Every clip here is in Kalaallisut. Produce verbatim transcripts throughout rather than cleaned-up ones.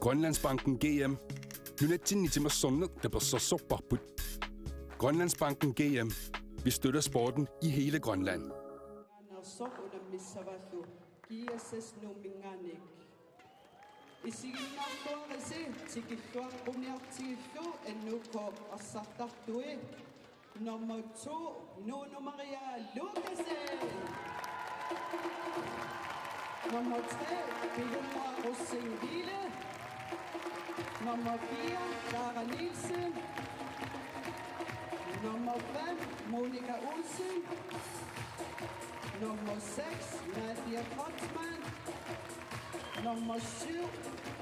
Grønlandsbanken G M. Nunatsinni timersorneq tapersersorparput. Grønlandsbanken G M. Vi støtter sporten i hele Grønland. Nersoq unammissavallu G S S Nuumminngaanniit. Isiginnaartuarisi tikilluaqquniartigillu N U K arsartartui. Nummer to, Nunu Maria Lukassen. Nummer tre, Pilumua Rosing Ville. Nummer fire, Clara Nielsen. Nummer fem, Monika Olsen. Nummer seks, Nadia Kreutzmann. Nummer syv,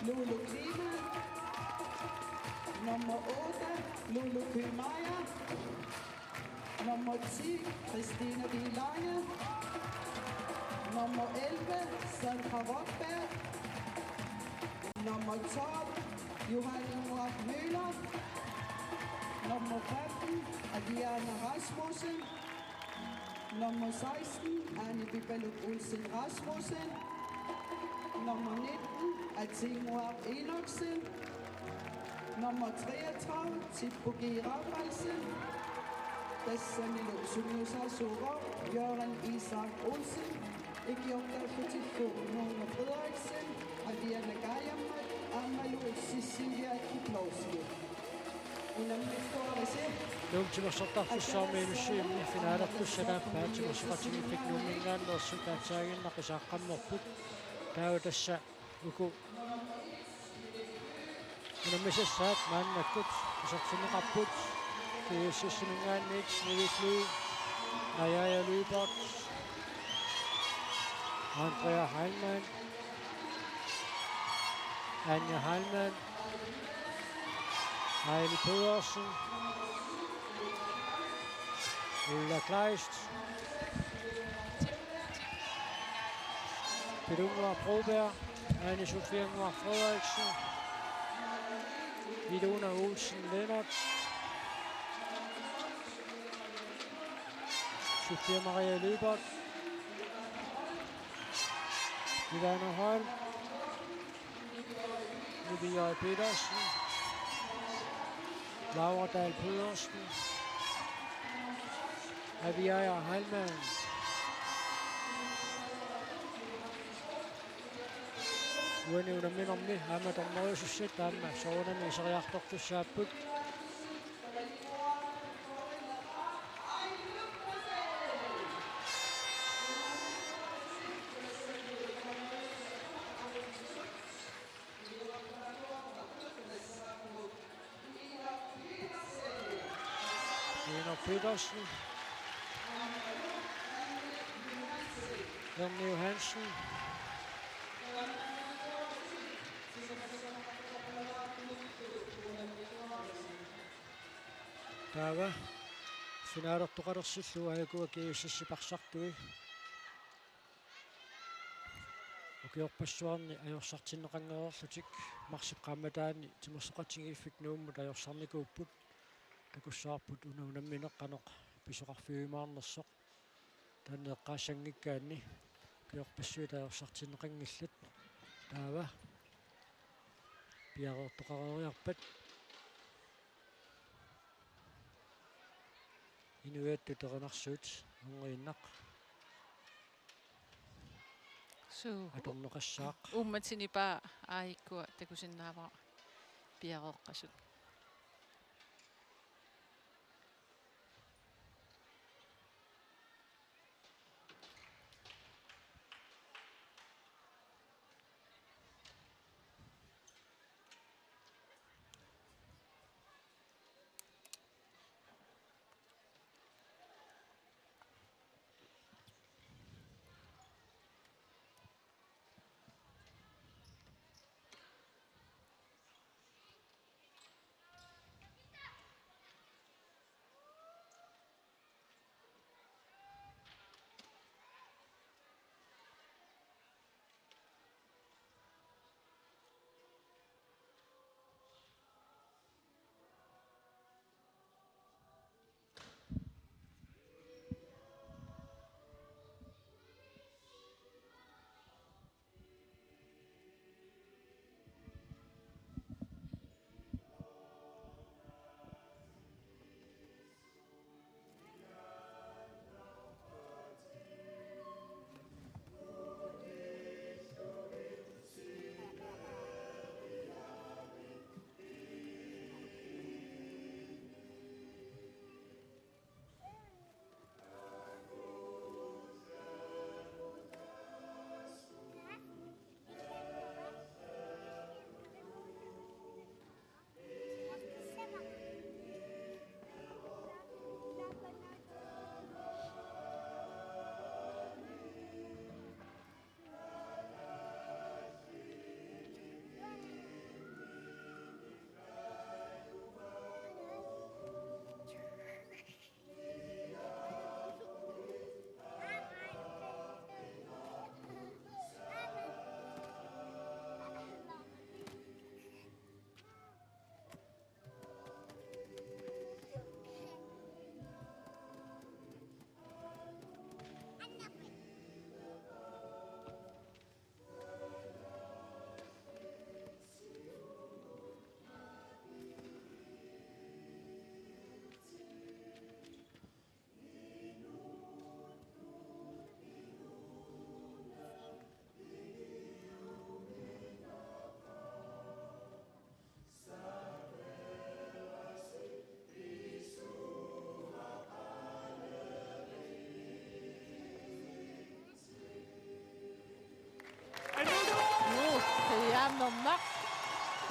Lulu Klima. Nummer otte, Lulu Kymaya. Nummer ti, Christine Wielaje. Nummer elleve, Sandra Rockberg. Nummer tolv, Johanne Møller. Nummer femten, Adriana Rasmussen. Nummer seksten, Anne Bibeluk Olsen Rasmussen. Nummer nitten, Atimua Enoksen. Nummer treogtredive, Tippu G. Rafaelsen. Tassanilu sungiusaasuuvoq Jørgen Isak Olsen, ikiortaallutillu Nuno Frederiksen, Aviana Kajammat aammalu Cecilia Kiplowski. Unammissuarisi. Nuuk timersortarfissuarmi N U C-mi finalertussat aappaa timersoqatigiiffik Nuumminngaanneersut taassaaginnaq isaaqqammerput. Taava tassa uku unammisassaat maannakkut isertinneqarput G S S-iminngaanniit Nivi Flyg, Najaja Lyberth, Andrea Heilmann, Anja Heilmann, Aili Pedersen, Ulla Kleist, Pilumua Broberg, Anne Sofie Nguaq Frederiksen, Ilona Olsen Lennert, Sofia Maria Lyberth, Ivana Holm, Niviaq Petersen, Laura Dahl Pedersen, Aviaja Heilmann. Uani unamminermi aamma dommeriusussat aamma soorunami iseriartortussaapput. Ina Petersen. Erni Johansen. Taava finalertoqalersillugu aajuku G S S-ip arsartui ukiorpassuarni ajorsartinneqanngereerlutik marsip qaammataani timersoqatigiiffik Nuummut ajorsarnikuupput. Takussavarput una unammineq qanoq pisoqarfigiumaarnersoq. Taanna eqqaassanngikkaanni ukiorpassuit ajorsartinneqanngillat. Taava piareertoqareeriarpat inuiattut erinarsuut orniginnaq. Suu. Atorneqassaaq. Uummatinipaa aajikkua takusinnaavara piareeqqasut.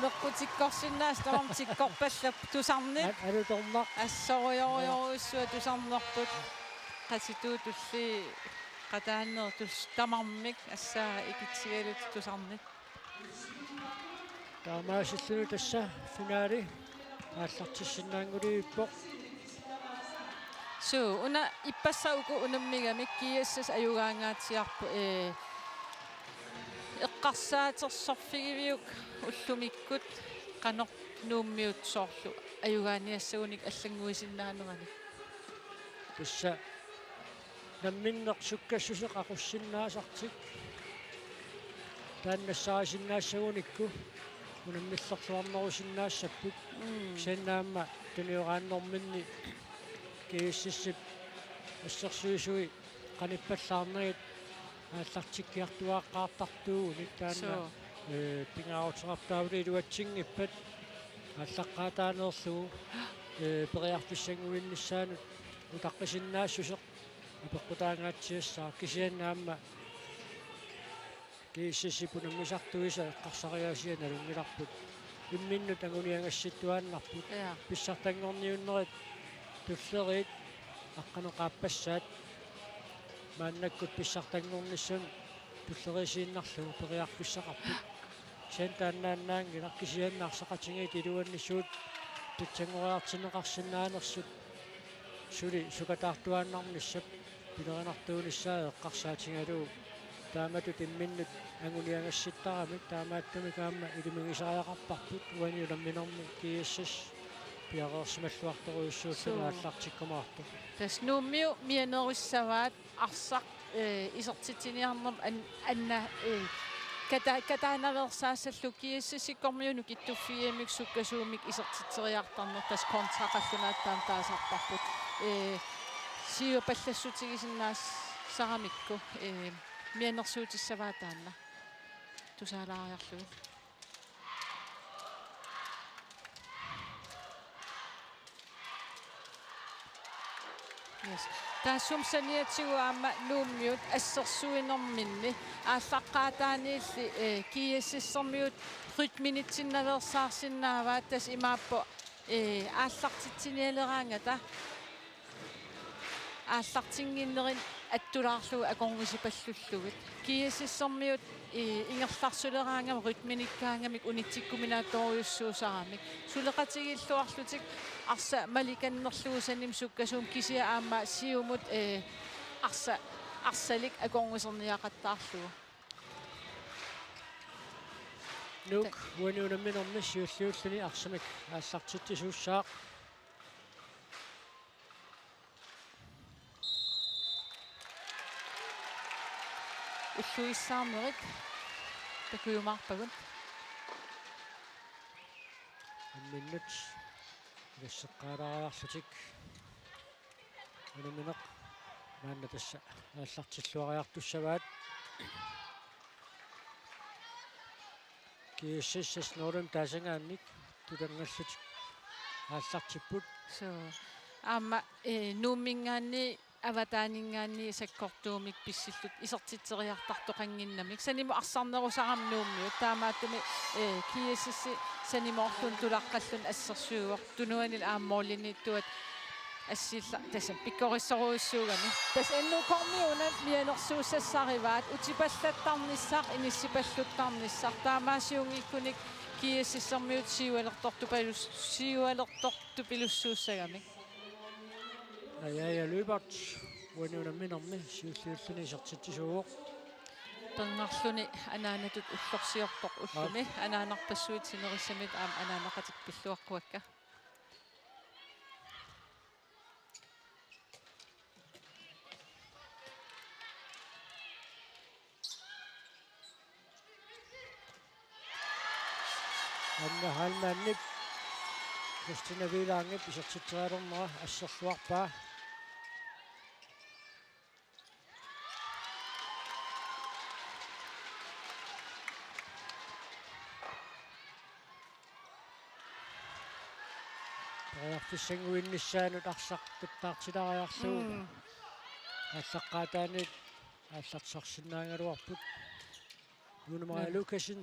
Meqqutikkorsinnaasoq tamarmik tikkorpallapput tusarnit. Al-, alutornaq. Assorujorujorujussuaq tusarnerput. Qasituutulli qataaneertut tamarmik assaa ikitsigalutik tusarnit. Taamaasilluni tassa finaali aallartissinnaanngorput. Suu, una ippassaq uku unammigamik G S S ajugaangaatsiarput, ee, eqqarsaatersorfigiviuk ullumikkut qanoq Nuummiut soorlu ajugaaniassagunik allannguisinnaanerani. Tassa namminneq sukkassuseq aqussinnaasartik taanna nassaarisinnaassagunikku unammillerluarnerusinnaassapput. Mm. Kisianni aamma tunioraanerminni G S S-ip assersuisui qanippallaarnagit aallartikkiartuaaqqaartartuugunik taanna, suu, ee, pingaaruteqartaarlutik iluatsinngippat aallaqqaataaneerlugu, ee, periarfissannguinnissaanut utaqqisinnaassuseq apeqqutaangaatsiassaaq kisianni aamma G S S-ip unammisartuisa eqqarsariaasia nalunngilarput. Imminnut anguniagassittuaannarput. Ja. Pissartanngorniunnerit tulleriit aqqaneq-aappassaat maannakkut pissartanngornissamut tulleriisiinnarlugu periarfissaqarput. Kisianni taannaannaanngilaq kisianni arsaqatigiit iluanni suut pitsanngoriartinneqarsinnaanersut suli sukataartuaannarnissap pilerinartuunissaa eqqarsaatigalugu. Taamatut imminnut anguniagassittaramik taamaattumik aamma ilimagisariaqarparput uani unamminermi G S S piareersimalluartorujussuulluni, suu, aallartikkumaartoq. Tassa Nuummiut mianerissavaat arsaq, ee, isertitsiniarnermut an-, anna, ee, kata-, kataanaveersaassallugu G S S-ikkormiut nukittuffigigamik sukkasuumik isertitseriartarneq tassa kontra qallunaatut aamma taasarparput. Ee, siuappallassutigisinnaassaramikku, ee, mianersuutissavaa taanna tusaalaariarlugu. Yes. Taassuma saniatigut aamma Nuummiut assersuinerminni aallaqqaataaniilli, eh, G S S-ermiut rytminitsinnaveersaarsinnaavaat, tassa imaappoq, eh, aallartitsinialeraangata aallartinnginnerini attulaarlugu akornusipallullugit. G S S-ermiut, ii, ingerlarsuleraangamik rytminikkaangamik unitsikkuminaatsorujussuusaramik. Suleqatigiilluarlutik arsaq malikannerlugu sanimut sukkasuumik kisianni aamma siumut, ee, arsa-, arsalik akornuserniaqattaarlugu. Nuuk uani unamminermi siulliulluni arsamik aallartitsisuussaaq. Ulluissaarnerit takujumaarpagut. Imminnut ilasseqqaalaariarlutik unammineq maanna tassa aallartilluariartussavaat. G S S S nul taasagaannik tutanngallutik aallartipput. Suu. Aamma, eh, Nuumminngaanniit avataaninngaanniit sakkortuumik pissillutik isertitseriartartoqannginnamik. Sanimut arsarnerusarami Nuummiut. Taamaattumik, eh, G S S sanimoorluni tulaqqalluni assersuivoq. Tunuanilu aamma målimiittuat assilla-, tassa pikkorissorujussuugami. Tassa N U-kormiut una mianersuussassarivaat, utipallattarnissaq, inissipalluttarnissaq, taamaasiunngikkunik G S S-ermiut siualertortupalus-, siualertortupilussuussagamik. Aja, ja, Lyberth uani unamminermi siulliulluni isertitsisuuvoq. Pernarluni anaanatut ullorsiortoq ullumi. Aap. Anaanarpassuit sinerissaminnut aamma anaanaqatik pilluaqquakka. Anna Heilmannip Kristina Wielandip isertitserialernera asserluarpaa. Periarfissannguinnissaanut arsaq tuttaartilaariarlugu. Mm. Aallaqqaataaniit aallartisarsinnaagaluarput. Lone Maja, mm, Lukassen.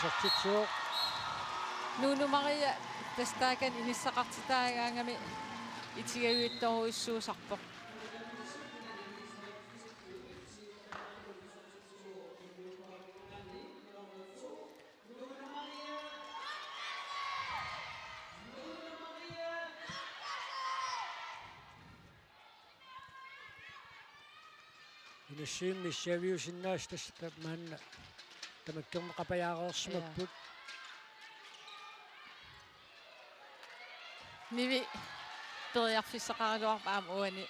Sortitsivoq. Nuunu Maria tassa taakani inissaqartitaagaangami itigajuittorujussuusarpoq. Inussivimmut issiaviusinnaasut tassa maanna tamakkerneqapajaareersimapput. Nivi periarfissaqaraluarpoq aamma uani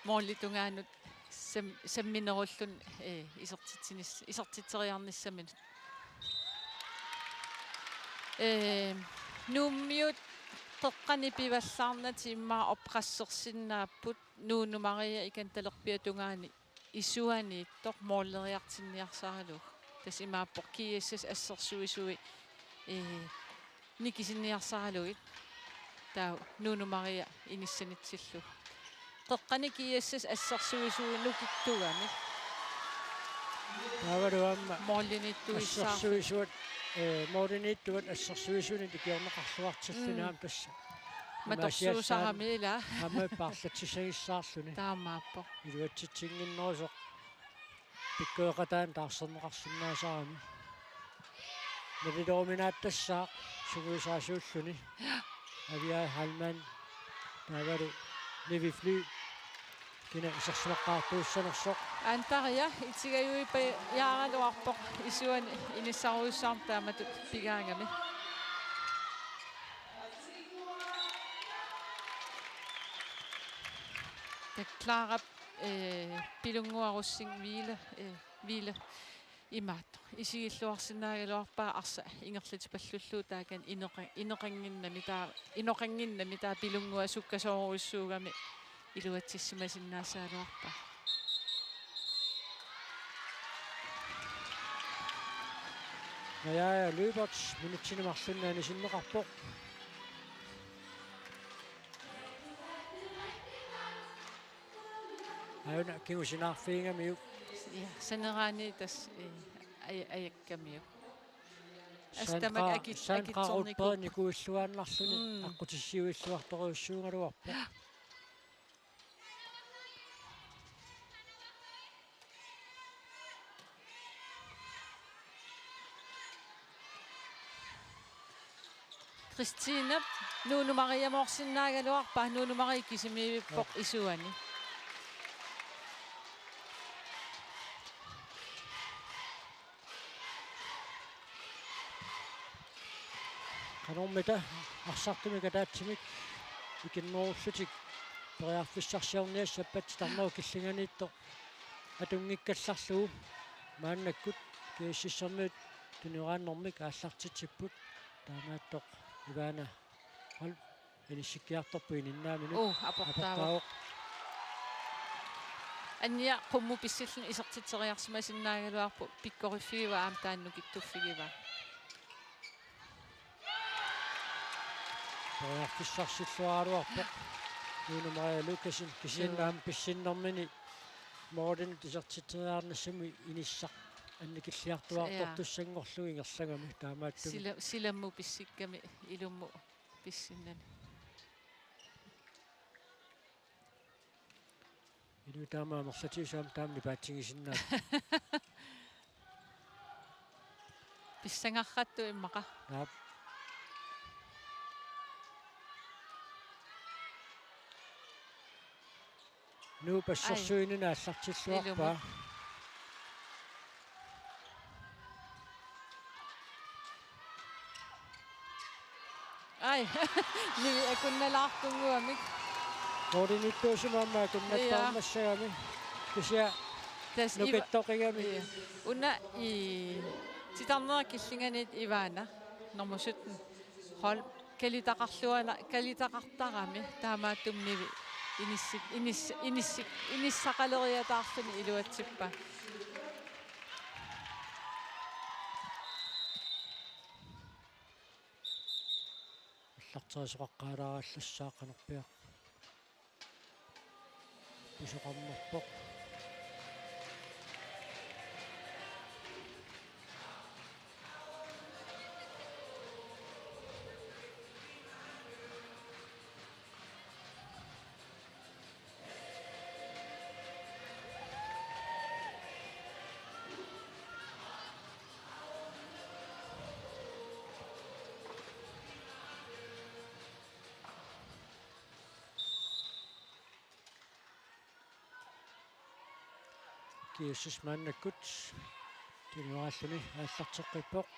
målip tungaanut sam-, samminerulluni, ee, isertitsinis-, isertitseriarnissaminut. Ee, Nuummiut qeqqani pivallaarnatik immaqa oppressersinnaapput, Nuunu Maria ikan talerpiata tungaani isuaniittoq måleriartinniarsaralugu. Tassa imaappoq G S S assersuisui, ee, nikisinniarsaralugit. Taava Nuunu Maria inissanitsillugu. Qeqqani G S S assersuisui nukittugami. Taavalu aamma måliniittuissaarluni. Assersuisuat, ee, måliniittuat assersuisunik ikiorneqarluartilluni. Mm. Aamma tassa. Matusuusarami ila. Aamma paarlatsissagissaarluni. Taamaappoq. Iluatsitsinnginnerusoq pikkoreqataanut taarserneqarsinnaasarami. Nalileruminaattassaaq sungiusaasuulluni. Avia Halman taavalu Nivi Fly. Kina isersimaqqaartuussanersoq. Antaria itigajuipajaaraluarpoq isuani inissarujussuarmik taamatut pigaangami. Taava Clarap, ee, Pilunnguaq Rosing Wille, ee, Wille imaattoq isigilluarsinnaagaluarpaa arsaq ingerlatipallullugu taakani inoqa-, inoqannginnami taava, inoqannginnami taava Pilunnguaq sukkasoorujussuugami iluatsissimasinnaassagaluarpaa. Naja Lyberth minutsini marlunni anisinneqarpoq. Aajuna kingusinaarfigigamiuk. Ja, saneraani tassa, ee, aj-, ajakkamiuk. Sandra, Astamak akit-, Sandra akitsorniku. Rudberg nikuilluaannarluni. Mm. Aqqutissiuilluartorujussuugaluarpoq. Christine, Nuunu Mariamoorsinnaagaluarpaa, Nuunu Maria kisimiivippoq isuani. Qanormita arsartumik ataatsimik ikinnerullutik periarfissarsiorniassappat, titarnerup killinganiittoq atunngikkallarlugu maannakkut G S S-ermiut tunioraannermik aallartitsipput. Taamaattoq Ivana Holm inissikkiartorpoq ininnaamini. Uu, aportaavoq. Aportaavoq. Annia qummut pissilluni isertitseriarsimasinnaagaluarpoq, pikkoriffigivaa aamma taanna nukittuffigivaa. Periarfissarsilluaraluarpoq Nuunu Maria Lukassen, kisianni aamma pissinnermini målinut isertitseriarnissamut inissaq annikilliartuaartortussanngorlugu ingerlagami taamaattumik. Sila-, silammut pissikkami ilummut pissinnani. Inuit taama amerlatigisut aamma taama nipaatsigisinnaasut. Pissangarrattoq immaqa. Naap. Nuup assersuinini aallartilluarpaa. Ai. Ilumut. Ai, Nivi akunnalaartunnguamik. Målinittuusumik aamma akunnattaarnassagami. Ja. Kisianni tassa Iva-, nukittoqigami. Ja. Una i titarnerup killinganiittoq Ivana, nummer sytten. Holm, kalitaqarluana-, kalitaqartarami, taamaattumik Nivi inissi-, inis-, inissi-, inissaqaleriataarluni iluatsippaa. Allarterisoqaqqaalaarallassaaq qanorpiaq. Pisoqarnerpoq. G S S maannakkut tunniulluni aallarteqqippoq.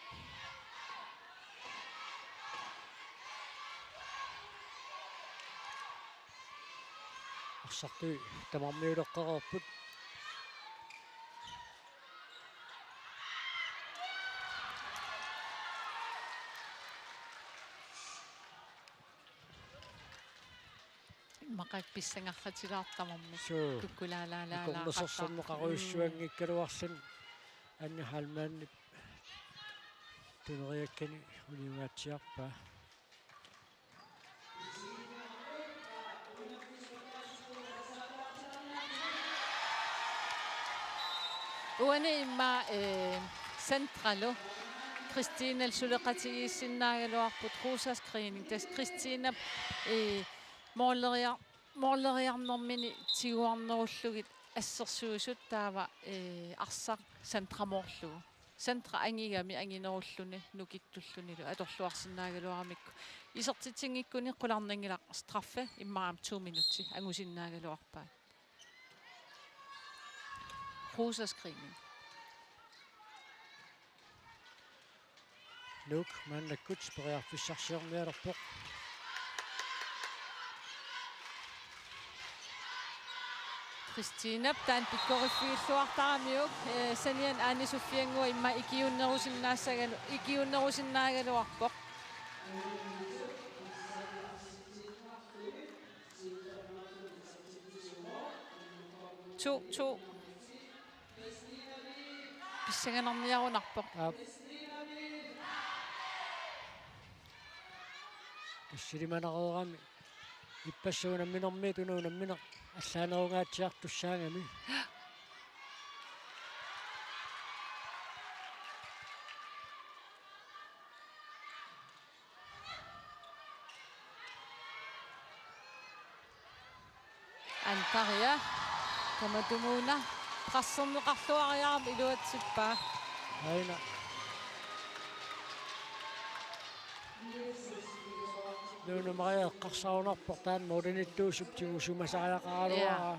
Arsartui tamarmiuleqqareerput. Immaqa pissangarlatilaartarami. Suu. Tukkulaalaalaalaaqattaarpoq. Akornusersorneqarujussuanngikkaluarluni Anja Heilmannip tuneriakkani uniungaatsiarpaa. Uani immaqa, eh, centralu Christinalu suleqatigiissinnaagaluarput, Rosa Screening. Tassa Christina, eh, måleriar-, måleriarnermini tiguarnerullugit assersuisut taava, eh, arsaq centramoorlugu. Centra angigami anginerulluni nukittullunilu atorluarsinnaagaluaramikku. Isertitsingikkunni qularnanngilaq straffe immaqa to minutsi angusinnaagaluarpaat. Rosa Screening. Nuuk maannakkut periarfissarsiornialerpoq. Christinap taanna pikkoriffigilluartaramiuk, eh, saniani Aani Sofia Ngua immaqa ikiuunnerusinnaassagalu-, ikiuunnerusinnaagaluarpoq. To to. Pissanganarniarunarpoq. Aap. Tassilimanereerami ippassaq unamminermiit una unammineq allaanerungaatsiartussaagami. Antaria tamatumuuna presserneqarluariarami iluatsippaa. Aina. Nuunu Maria eqqarsarunarpoq taanna målinittuusup tigusimasariaqaraluaraa. Ja.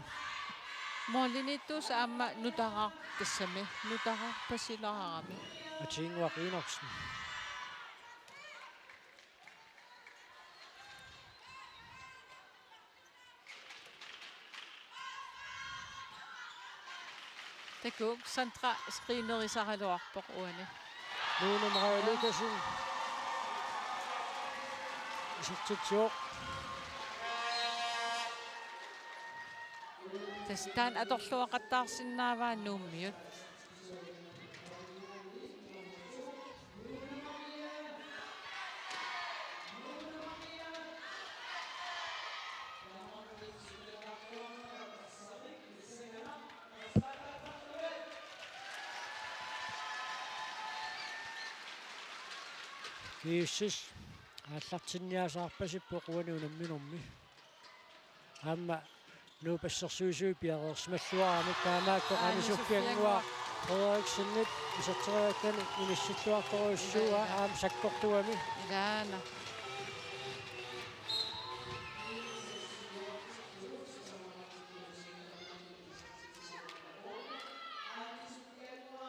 Målinittuusoq aamma nutarar-, tassami nutaraarpasilaarami. Atiinnguaq Enoksen. Takuuk, centra screenerisaraluarpoq uani. Nuunu Maria Lukassen. Isertitsivoq. Tassa taanna atorluaqattaarsinnaavaa Nuummiut. G S S aallartinniasaarpasippoq uani unamminermi. Aamma Nuup assersuisui piareersimalluaramik taamaakkoq Aani Aani Sofia Sofia Ngua Ngua Frederiksenip iserteriakkani inissilluartorujussuuaa. Ilaana. Aamma sakkortugami. Ilaana.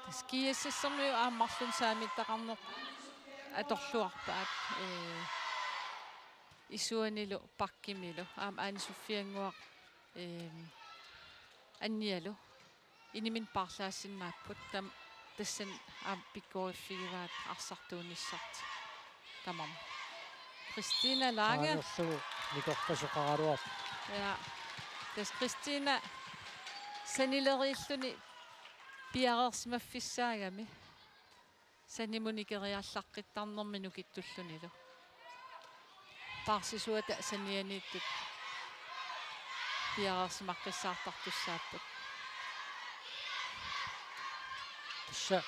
Tassa G S S-ermiut aamma marlunnik saamittaqarneq atorluarpaat. Ee, isuanilu pakkimilu aamma Aani Sofia Ngua, eem, Annialu iniminnik paarlaassinnaapput, tam-, tassani aamma pikkoriffigivaat arsartuunissartik. Tamarmik. Christina Lange. Taannerlugu nikorpasoqaraluarpoq. Ja. Tassa Christina sanileriilluni piareersimaffissaagami. Sanimut nikeriallaqqittarnermi nukittullunilu. Paarsisuata sanianiittut piareersimaqqissaartartussaapput. Tassa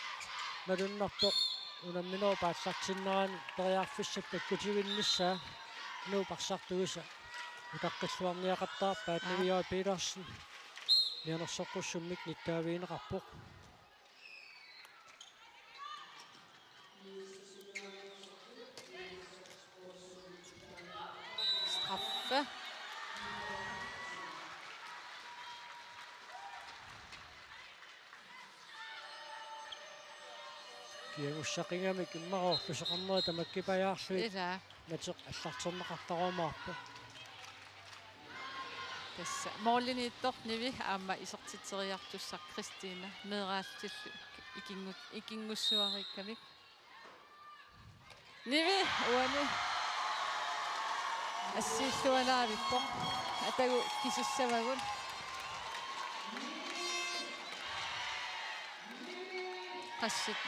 malunnarpoq unamminerup aallartinnerani periarfissap takkutivinnissaa Nuup arsartuisa utaqqilluarniaqattaarpaat. Aa. Niviaq Petersen mianersoqqussummik nittaavigineqarpoq. Straffe. Iangussaqigamik immaqa orluseqarnerit tamakkipajaarlugit. Ilaa. Nateq allarterneqartarumaarpoq. Tassa målimiittoq Nivi aamma isertitseriartussaq Kristina meeraallutillu ikinngu-, ikinngussuariikkamik. Nivi uani assiillualaavippoq. Atagu kisissavagut. Qassit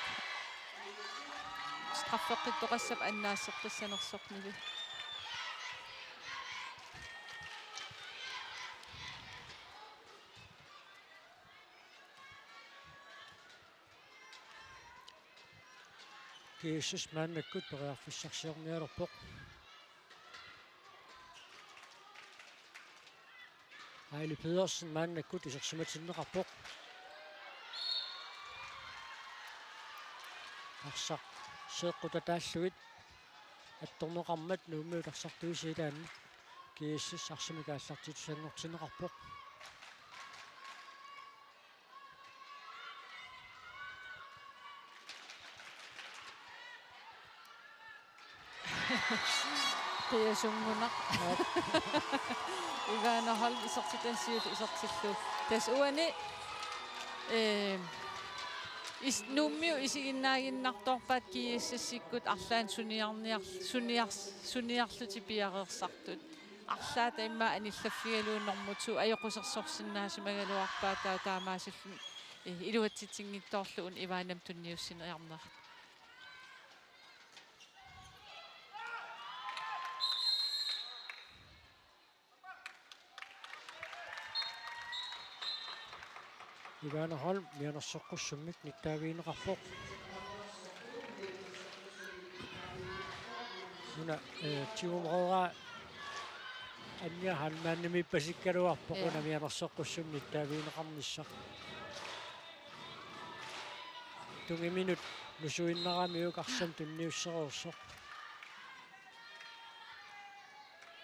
straffeqqittoqassap annaasseqqissanersoq Nivi. GSS maannakkut periarfissarsiornialerpoq. Aili Pedersen maannakkut isersimatinneqarpoq. Arsaq seeqqutataallugit attorneqarmat Nuummiut arsartuisa ilaanni GSS arsamik aallartitut sanngortinneqarpoq. Qiasunngunaq. Ivana Holm isertitani siulleq isertillugu. Tassa uani, eh, is-, Nuummiut isiginnaaginnartoorpaat GSS-ikkut arlaannik suniarniar-, suniar-, suniarlutik piareersartut. Arlaata immaqa anillaffigalugu normu to ajoqusersorsinnaasimagaluarpaa, taava taamaasilluni, eh, iluatsitsinngitsoorlugu una Ivanamik tunniussiniarnera. Ivana Holm mianersoqqussummik nittaavigineqarpoq. Una, eh, tigumooraa Anja Heilmannimiippasikkaluarpoq. Ja. Una mianersoqqussummik nittaavigineqarnissaq. Tungiminut nusuinnaramiuk arsamik tunniussereersoq.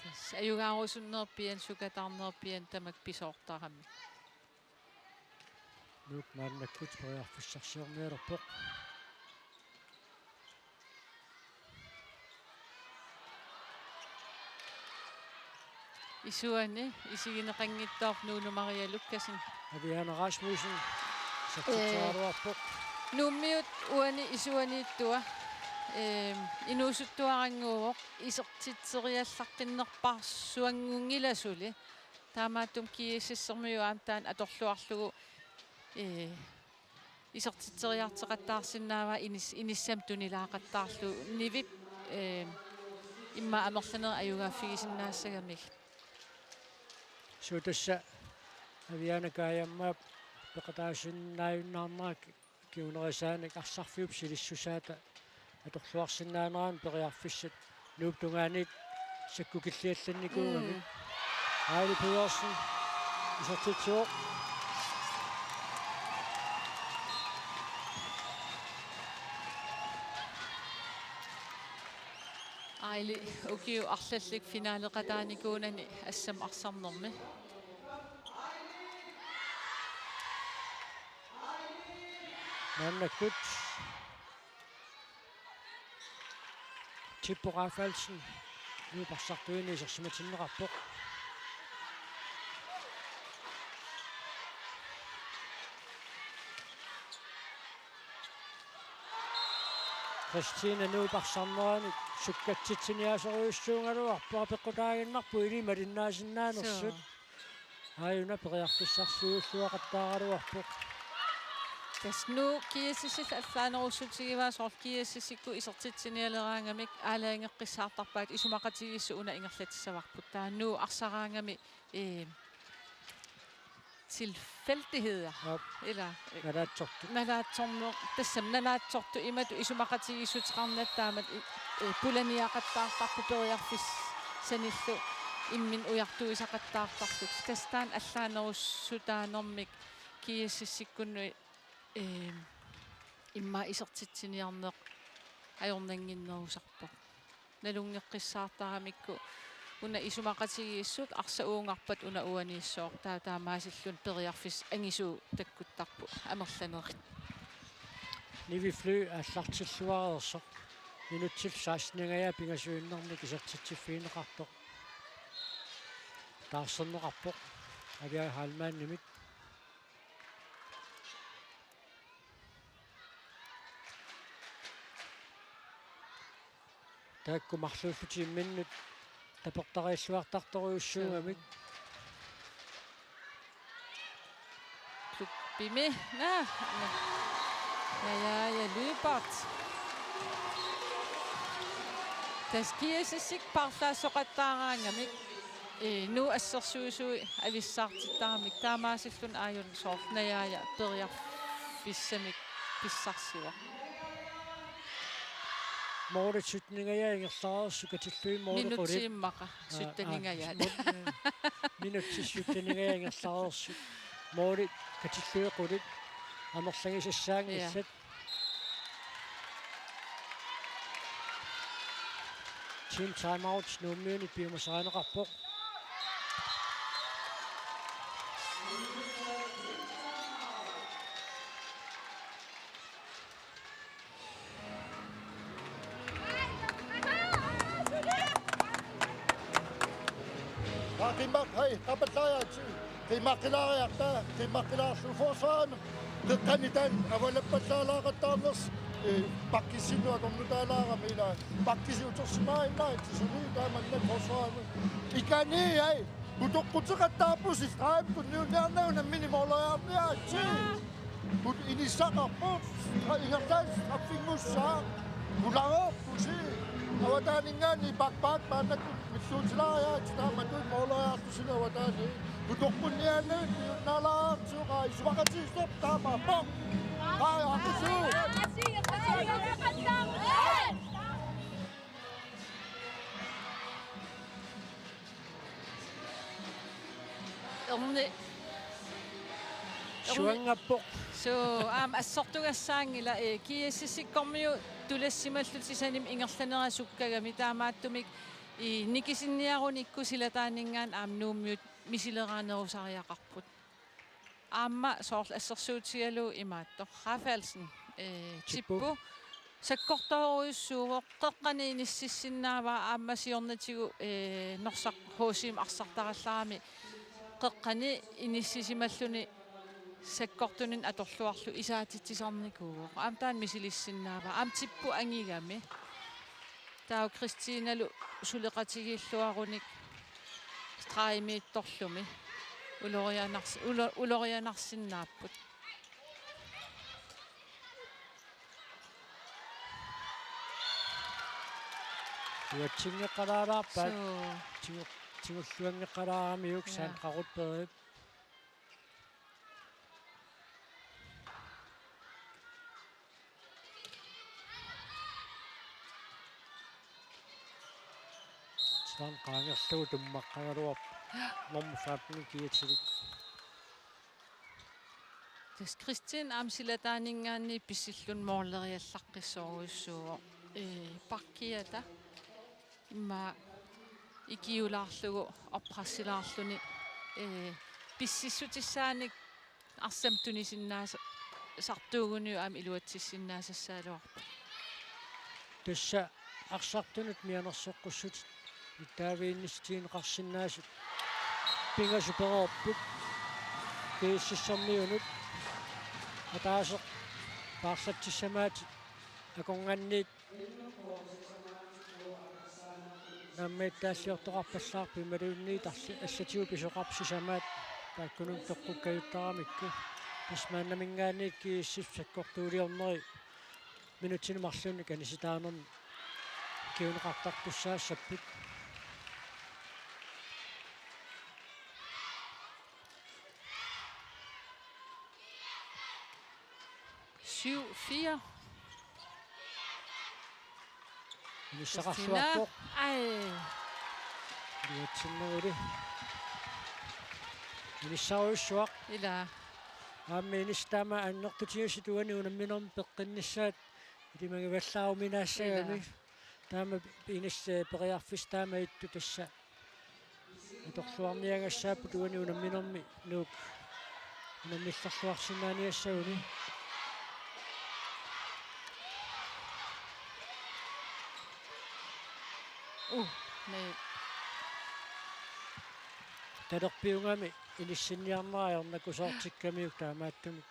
Tassa ajugaarusunnerpiaq, sukataarnerpiaq tamakku pisoortarami. Nuuk maannakkut periarfissarsiornialerpoq. Isuani isigineqanngitsoorpoq Nuunu Maria Lukassen. Aviana Rasmussen. Ee, isertitseriaraluarpoq. Nuummiut uani isuaniittua, ee, inuusuttuarannguuvoq isertitseriallaqqinnerpaarsuanngunngilaq suli. Taamaattumik GSS-ermiut aamma taanna atorluarlugu, ee, isertitseriartoqattaarsinnaavaa inis-, inissamik tunilaaqattaarlugu Nivip, ee, immaqa amerlanerit ajugaaffigisinnaassagamigit. Suu tassa Aviana Kajammaap peqataasinnaajunnaarnera kingunerisaanik arsarfiup silissusaata atorluarsinnaanerani periarfissat Nuup tungaaniit sakkukilliallannikuugamik. Mm. Aili Pedersen isertitsivoq. Aili ukiut arlallit finaleqataanikuunani assammik arsarnermi. Maannakkut Tippo Rafaelsen Nuup arsartuini isersimatinneqarpoq. Kristina Nuup arsarnerani sukkatsitsiniaasorujussuugaluarpoq, apeqqutaaginnarpoq illit malinnaasinnaanersut. Suu. Aajuna periarfissarsiuulluaqattaaraluarpoq. Tassa Nuuk GSS-illu allaanerussutigivaa soorlu GSS-ikkut isertitsinialeraangamik aalajangeqqissaartarpaat isumaqatigiissut una ingerlatissavarput. Taava Nuuk arsaraangami, ee, tilfældigheder. Jop. Ilaa, ee, nalaatsortut. Nalaatsorneq, tassami nalaatsortut imatut isumaqatigiissuteqarnatik taamatut i-, ee, pulaniaqattaartarput periarfissanillu imminut ujartuisaqattaartarlutik. Tassa taanna allaanerussutaanermik GSS-ikkunnut, ee, immaqa isertitsiniarneq ajornannginnerusarpoq. Nalunngeqqissaartaramikku una isumaqatigiissut arsaq uungarpat una uaniissooq, taava taamaasilluni periarfissat angisuut takkuttarput amerlanerit. Nivi Fly aallartilluareersoq. Minutsit seksten-ingajaat pingasuinnarmik isertitsiffigineqartoq taarserneqarpoq Aviaja Heilmannimit. Taakku marluullutik imminnut tapertariilluartartorujussuugamik. Klubbimi. Naa. Najaaja Lyberth. Tassa G S S-ik paarlaassoqattaaraangamik. Ee, Nuuk assersuisui avissaartittaramik taamaasilluni aajuna soorlu Najaaja periarfissamik pissarsivoq. Målit sytten-ingajaat ingerlareersut katillugit målit qulit. Minutsit immaqa. Aa, sytten-ingajaat. Aa, minut-, ee, minutsit sytten-ingajaat ingerlareersut. Målit katillugit qulit. Amerlagisassaanngillat. Ja. Team timeout Nuummiunit piumasarineqarpoq. Aa, qimma-, hej, qapallaariarti. Qimmaqqilaariarta, qimmaqqilaarlugu forsvarimi. Qeqqani taanna avalappallaalaaqattaarnersoq, ee, pakkissinnut akornutaalaarami ilaa. Pakkisi utersimaaginnarlugu suli taamannak forsvarimi. Ikani, hej, utoqquteqattaarpusi streg tunniunniarnagu nammineq måleriarniaritsi. Put inissaqarpoq, ingerlaannaq straffinngussaq. Pulareerpusi. Avataaninngaanniit bak bak maannakkut missuutilaariaritsi taamatut måleriartusineq avataani. Utoqqunniaannagu piunnaalaartiuqaa isumaqatigiissuarput taamaappoq. Qaa, aqisuu. Erni. Erni. Suanngappoq. Suu, aamma assortugassaanngilaq, ee, G S S-ikkormiut tulassimallutik sanimut ingerlanerat sukkagami taamaattumik, ee, nikisinniarunikku silataaninngaanniit aamma Nuummiut misileraanerusariaqarput. Aamma soorlu assersuutigalugu imaattoq. Rafaelsen, ee, Tippu. Tippu. Sakkortoorujussuuvoq, qeqqani inississinnaavaa aamma siornatigut, ee, Norsaq H C-mut arsartarallarami qeqqani inissisimalluni sakkortuninnut atorluarlugu isaatitsisarnikuuvoq. Aamma taanna misilissinnaavaa. Aamma Tippu angigami. Taava Kristinalu suleqatigiilluarunik stregimiittorlumi ulorianars-, ulo-, ulorianarsinnaapput. Iluatsinngeqqalaalaarpaat. Suu. Tigu-, tigulluanngeqqalaaramiuk. Ja. Sandra Rudberg. Titarneq qaangerlugu tummaqqagaluarpoq. Nummer femten kiatilik. Tassa Kristin aamma silataaninngaanniit pissilluni måleriallaqqissorujussuuvoq. Ee, pakkiata. Immaqa ikiulaarlugu oppressilaarluni, ee, pississutissaanik arsamik tunisinnaasa-, sartuuguniuk aamma iluatsissinnaasassaagaluarpoq. Tassa arsartunut mianersoqqussutit ittaaviinnissutigineqarsinnaasut pingasut pereerput. G S S-ermiunut ataaseq paarlatsissamaat akornanniit naammagittaalliortoqarpallaarpoq imaluunniit alli-, allatigut pisoqarpoq sisamaat taakkununnga toqqukkajuttaramikku. Tassa maannaminngaanniit G S S sakkortuuliorneri minutsini marlunni kanisitaanermi kinguneqartartussaassapput. Syv fire. Inissaqarluarpoq. Kristina. Ai. Iluatsinneruli. Inissarujussuaq. Ila. Aamma inissaq taama annertutigisut uani unamminermi peqqinnissaat ilimagivallaaruminaassagami. Ila. Taama inissaq periarfissaq taama ittut tassa atorluarniagassaapput uani unamminermi Nuuk unammillerluarsinnaaniassaguni. Uh, nej. Talerpiugami inissinniarnera ajornakusoortikkamiuk taamaattumik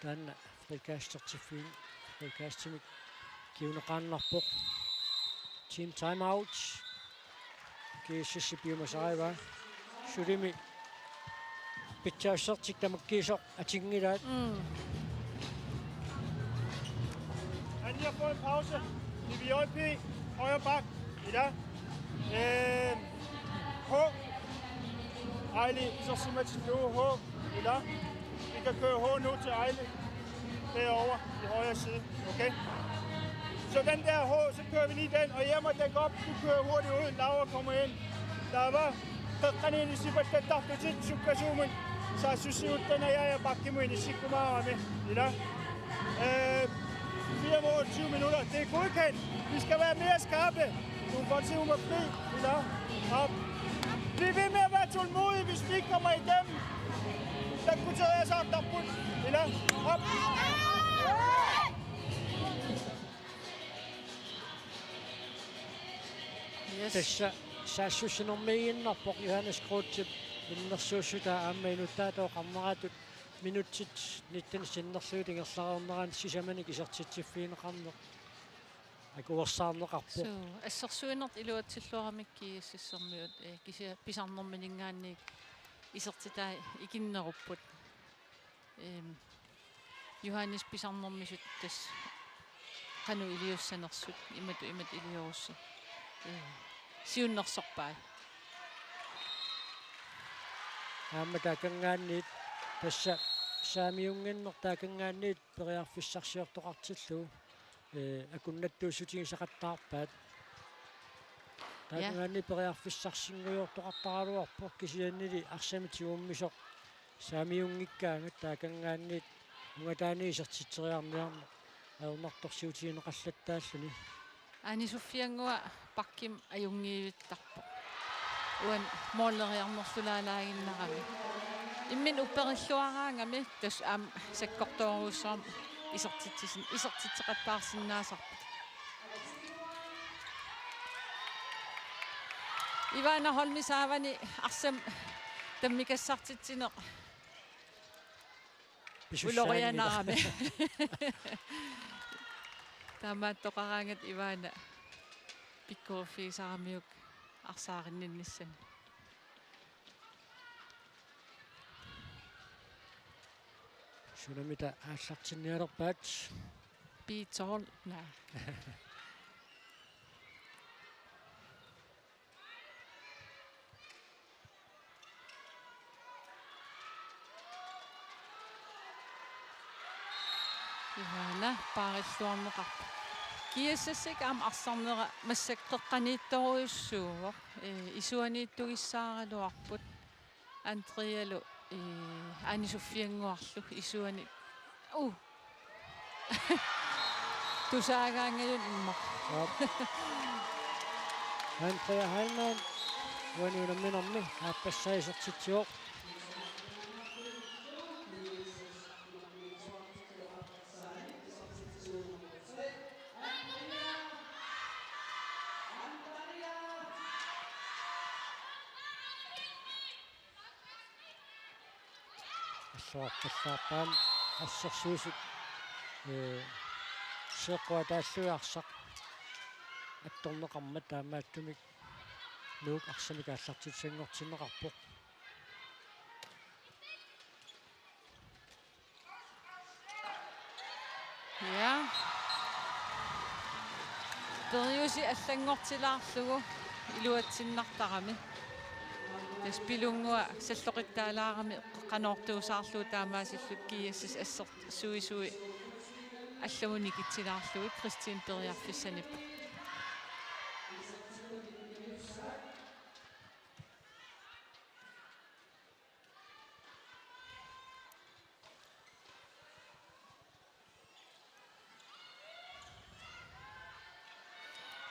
taanna frikastertiffin-, frikastimik kinguneqaannarpoq. Team timeout. G S S piumasarivaa. Sulimi pitsaassusertik tamakkiisoq atinngilaat. Mm. Han lige fået en pause. Nivi J P, højre bak. Ila. Øh, H. Ejli, så siger man til H. Ila. Vi kan køre H nu til Ejli. Derovre i højre side. Okay? Så den der H, så kører vi lige den. Og Irma, dæk op. Du kører hurtigt ud. Laura kommer ind. Laura, qeqqaniinni sipallattarlutit sukkasuumik. Saassussiuuttanngilaq ja bakkimut inissikkumaarami. Ila. Øh, fire mål, tyve minutter. Det er godkendt. Vi skal være mere skarpe. Du kan godt se, hun er fri. Ila. Op. Bliv ved med at være tålmodig, hvis vi ikke kommer igennem. Der kunne tage os op, der burde. Ila. Op. Yes. Tassa saassussinermiiginnarpoq Johannes Kreutzip innersuussutaa aamma inuttaatut oqarneratut minutsit nitten sinnerlugit ingerlareernerani sisamanik isertitsiffigineqarneq akuersaarneqarpoq. Suu, assersuinertut iluatsilluaramik G S S-ermiut, eh, kisianni pisarnerminngaanniit isertitai ikinnerupput. Ehm, Johannes pisarnermisut tassa qanoq iliussanersut imatut imatut iliorussi. Ehm, siunnersorpai. Aamma taakanngaanniit tassa saamiunnginneq taakanngaanniit periarfissarsiortoqartillugu, eh, akunnattuussutigisaqattaarpaat. Ja. Taakanngaanniit periarfissarsinngujoortoqartaraluarpoq kisiannili arsamik tigummisoq saamiunngikkaangat taakanngaanniit ungataani isertitseriarniarneq ajornartorsiutigineqallattaalluni. Aani Sofiannguaq bakkimi ajunngivittarpoq. Uani måleriarnersulaalaaginnarami. Imminut upperilluaraangami tassa aamma sakkortoorujussuarmik isertitsisin-, isertitseqattaarsinnaasarput. Ivana Holmi saavani arsamik tammikassartitsineq. Pisussaanngilaq. Ulorianaarami. Taamaattoqaraangat Ivana pikkoriffigisaramiuk arsaarinninnissami. Sunamita aallartinnialerpaat? Piitsoorna. Ivana paarilluarneqarpoq. G S S-ip aamma arsarnera massakkut qeqqaniittorujussuuvoq. Ee, isuaniittugissaaraluarput. Andrealu, ee, Aani Sofiannguarlu isuani. Uh. Tusaagaangajun imma. Aap. Andrea Heilmann uani unamminermi aappassaa isertitsivoq. Alluarpallaarpaat assersuisut, ee, seeqqua taallui arsaq attorneqarmat taamaattumik Nuuk arsamik aallartissanngortinneqarpoq. Ja. Periuseq allanngortilaarlugu iluatsinnartarami. Tassa Pilunnguaq salloqittaalaarami qanoortuusaarlugu taamaasilluta G S S assersuisui allamut nikitsilaarlugit Kristin periarfissanippoq.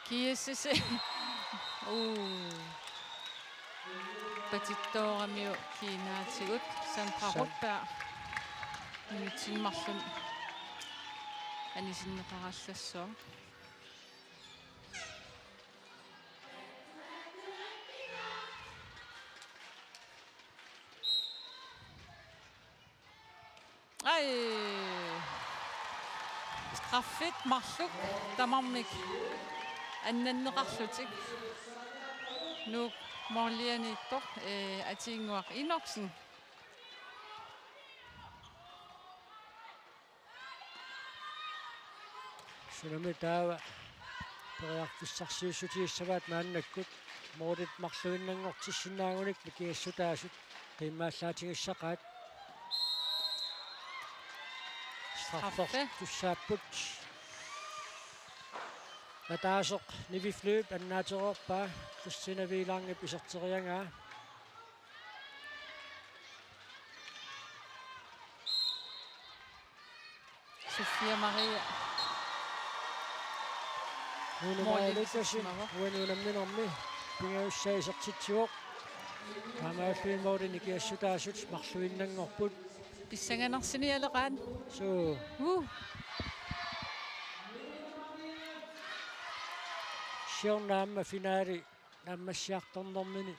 G S S. Uu. Patittooramiuk kiinaatigut Sandra San- Rotberg. Minutsit marluk anisinneqarallassaaq. Arfit marluk tamarmik annanneqarlutik. Nuuk målilianiittoq, eh, Atiinnguaq Enoksen. Sunami taava periarfissarsiussutigissavaat maannakkut. Målit marluinnanngortissinnaagunik mikigassutaasut qiimmaallaatigissaqqaat. Straffe. Straffertussaapput. Ataaseq Nivi Flyb annaatereerpaa, Christina Wielandip iserteriagaa. Sofia Maria. Nuunu Maja Lukassen, målilisimavoq. Uani unamminermi pingajussaa isertitsivoq. Taamaalilluni målit nikigassutaasut marluinnanngorput. Pissanganarsinnaalerpaa. Suu. Uh. Siorna aamma finaali naammassiartornermini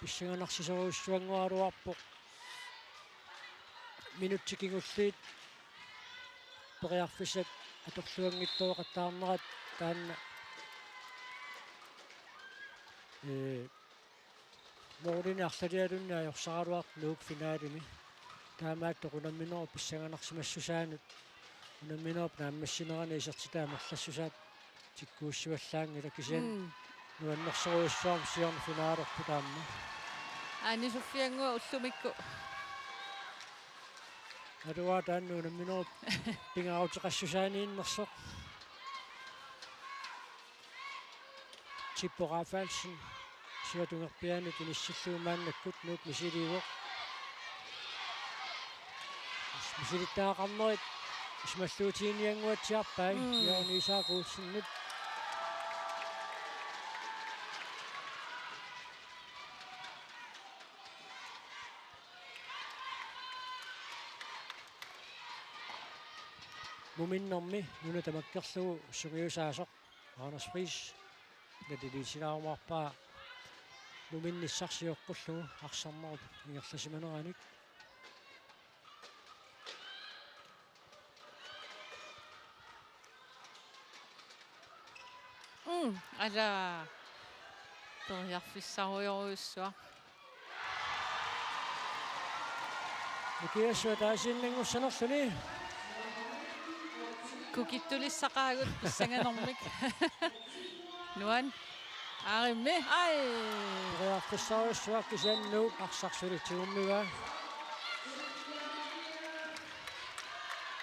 pissanganarsisorujussuanngoraluarpoq. Minutsit kingulliit periarfissat atorluanngitsoqattaarnerat taanna, ee, målinik arlalialunnit ajorsaraluartoq Nuuk finaalimi. Taamaattoq unamminerup pissanganarsimassusaanut, unamminerup naammassinerani isertitat amerlassusaat tikkuussivallaanngilaq, kisianni Mm. nuannersorujussuarmik siorna finaalerput aamma. Aani Sofiannguaq ullumikkut. Aluaa taanna unamminerup pingaaruteqassusaaniinnersoq. Tippo Rafaelsen siatungerpiaanut inissillugu maannakkut Nuuk misiliivoq. Misilittagaqarnerit isumaalluutiginniannguatsiarpai. Mm. Jørgen Isak Olsenip. Muminnermi nuna tamakkerlugu sungiusaasoq Anders Friis naliliisilaarumaarpaa muminnissaq sioqqullugu arsarnerup ingerlasimaneranik. Mm, ala. Periarfissarujorujussuaq. Mikigassut ataasiinnanngussanerluni. Kukittulissaqaagut pissanganermik. Nuan. Aarimmi. Ai. Periarfissarujussuaq, kisianni Nuuk arsaq suli tigummivaa.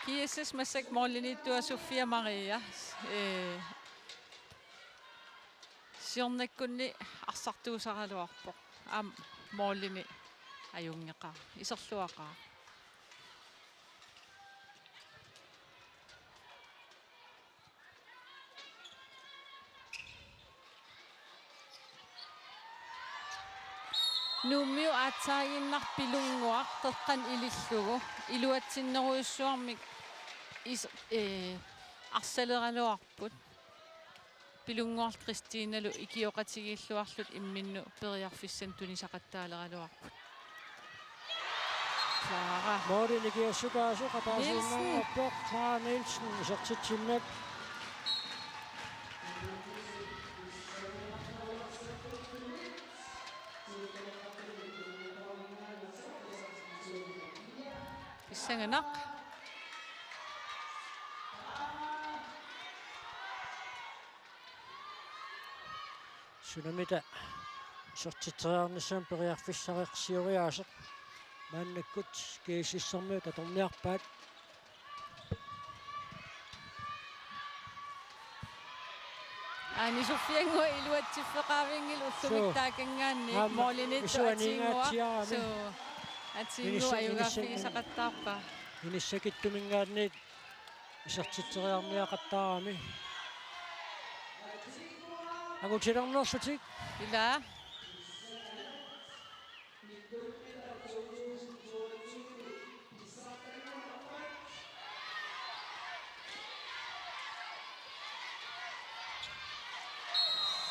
G S S massakkut måliliittua Sofia Maria. Ee, siornakkunni arsartuusaraluarpoq. Aamma målini ajunngeqaaq. Iserluaqaaq. Nuummiut aatsaaginnaq Pilunnguaq qeqqanut ilillugu iluatsinnerujussuarmik is-, ee, arsaleraluarput. Pilunnguaq Kristinalu ikioqatigiilluarlutik imminnut periarfissanik tunisaqattaaleraluarput. Clara. Måli nikigassutaasoq ataasiinnanngorpoq, Clara Nielsen isertitsinnut. Pissanganaq. Sunamita isertitseriarnissamut periarfissarsioriaaseq maannakkut G S S-ermiut atorniarpaat. Aani Sofiannguaq iluatsiffeqaavinngilaq ullumikkut. Suu. Taakanngaanniit. Aamma måliniittoq Atiinnguaq. Isuaniinngaatsiarami. Suu. Atiinnguaq. Inissa-, ajugaaffigissaqattaarpaa. Inissakitsuminngaanniit isertitseriarniaqattaarami. Angutilernerlutik. Ila.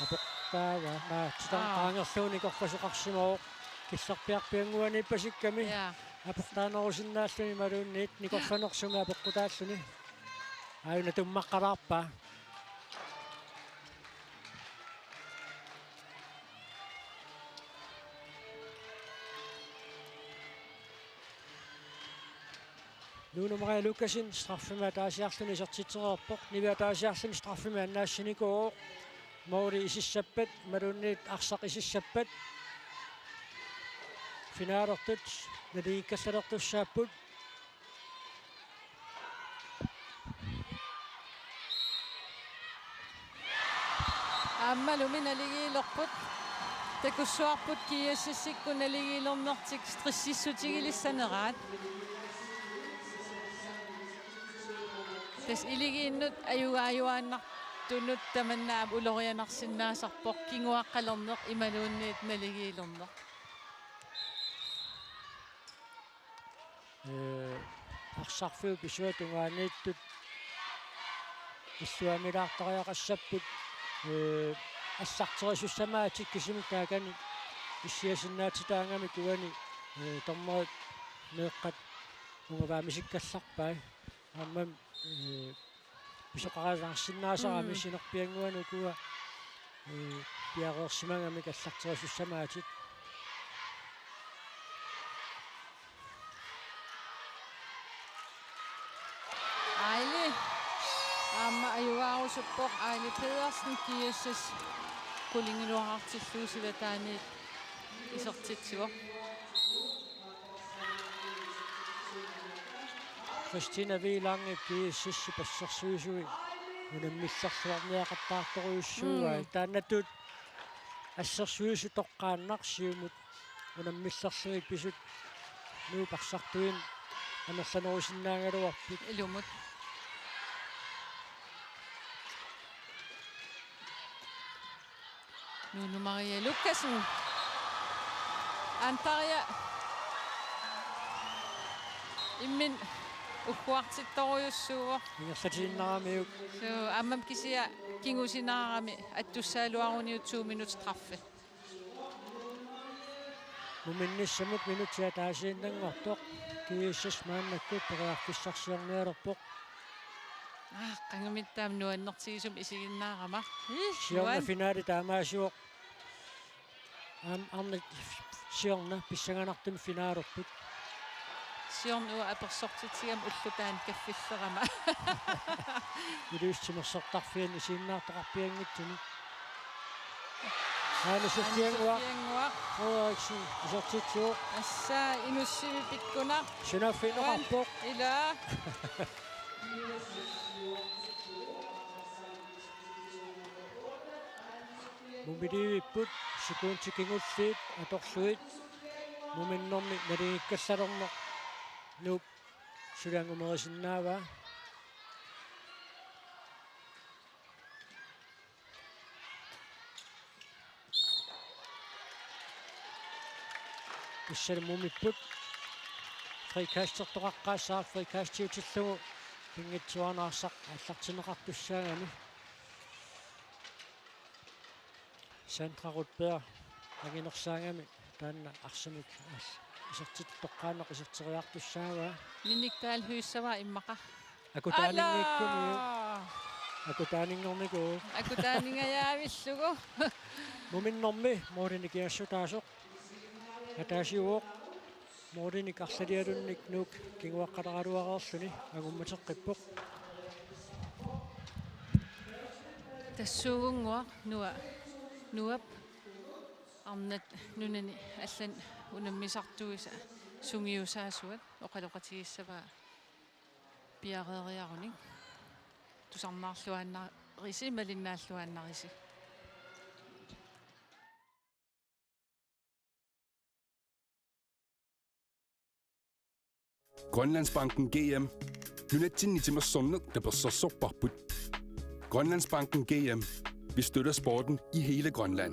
Aportaava, aa, titarneq Aa. qaangerlugu nikorfasoqarsimavoq. Killerpiarpiannguaniippasikkami. Ja. Aportaanerusinnaalluni imaluunniit nikorfanersumik apeqqutaalluni. Aajuna tummaqqalaarpaa. Nuunu Maria Lukassen straffemik ataasiarluni isertitsereerpoq. Nivi ataasiarluni straffemik annaassinikuuvoq. Måli isissappat, imaluunniit arsaq isissappat. Finaalertut naligiikkallalertussaapput. Aammalumi naligiilerput. Takussuarput GSS-ikkut naligiilernertik stressissutigilissanneraat. Tassa iligiinnut ajugaajuaannartunut tamanna aamma ulorianarsinnaasarpoq kinguaqqalerneq imaluunniit naligiilerneq. Ee, arsarfiup pisuata tungaaniittut illuamilaartariaqassapput, ee, allarterisussamaatik kisimik taakani issiasinnaatitaangamik uani, ee, dommerit meeqqat ungavaa misikkallarpai. Aamma, ee, pisoqarilaarsinnaasarami. Mm. Sinerpiannguanut ukua, ee, piareersimagamik allarterisussamaatik. Aili. Aamma ajugaarusuppoq Aili Pedersen GSS qulingiluaartillugu silataaniit isertitsivoq. Christina Wielangi GSS-ip assersuisui unammillerluarniaqattaartorujussuugai. Mm. Taannatut assersuisut toqqaannaq siumut unammillerlugit pisut Nuup arsartuinnaq amerlanerusinnaagaluarput. Ilumut. Nuunu Maria Lukassen. Antaria. Imminut ugguartittorujussuuvoq. Ingerlatiinnaramiuk. Suu, aammami kisianni kingusinaarami attussagaluaruniuk to minut straffe. Muminnissamut minutsit ataasiinnanngortoq. GSS maannakkut periarfissarsiornialerpoq. Aa, qangamittaa nuannertigisumik isiginnaarama. Ih, siorna nuan- finaali taamaasivoq. Aam-, arnat siorna pissanganartumik finaalerput. Siorna uanga apersortitsigama ulloq taanna kaffillerama. Iliuuseq timersortarfiani isiginnaartoqarpianngitsuni. Aana Soffiannguaq. Aana Soffiannguaq. Frederiksen isertitsivoq. Tassa Inussivik pikkunaq. Sunaaffa inoqarpoq. Ilaa. Mumilivipput sekundit kingulliit atorlugit muminnermi naligiikkallalerneq Nuup suli angumerisinnaavaa. Pissallu mumipput. Frikastertoqaqqaassaaq, frikastiutillugu pinngitsoorani arsaq aallartinneqartussaagami. Sandra Rudberg anginersaagami taanna arsamik isertittoqqaannaq iserteriartussaavaa. Minik Dahl Høegh-Savath immaqa. Akutaaninngikkuni. Alaa! Akutaaninngornikuuvoq. Akutaaningajavillugu. Muminnermi målinik ingerlassutaasoq ataasiuvoq. Målinik arlalialunnik Nuuk kinguaqqaleraluareerluni angummateqqippoq. Tassuugunnguaq Nuup, Nuup arnat nunani allanut unammisartuisa sungiusaasuat oqaloqatigissavaa piareeriarunik. Tusarnaarluaannarisi, malinnaalluaannarisi. Grønlandsbanken G M. Nunatsinni timersorneq tapersersorparput. Grønlandsbanken G M. Vi støtter sporten i hele Grønland.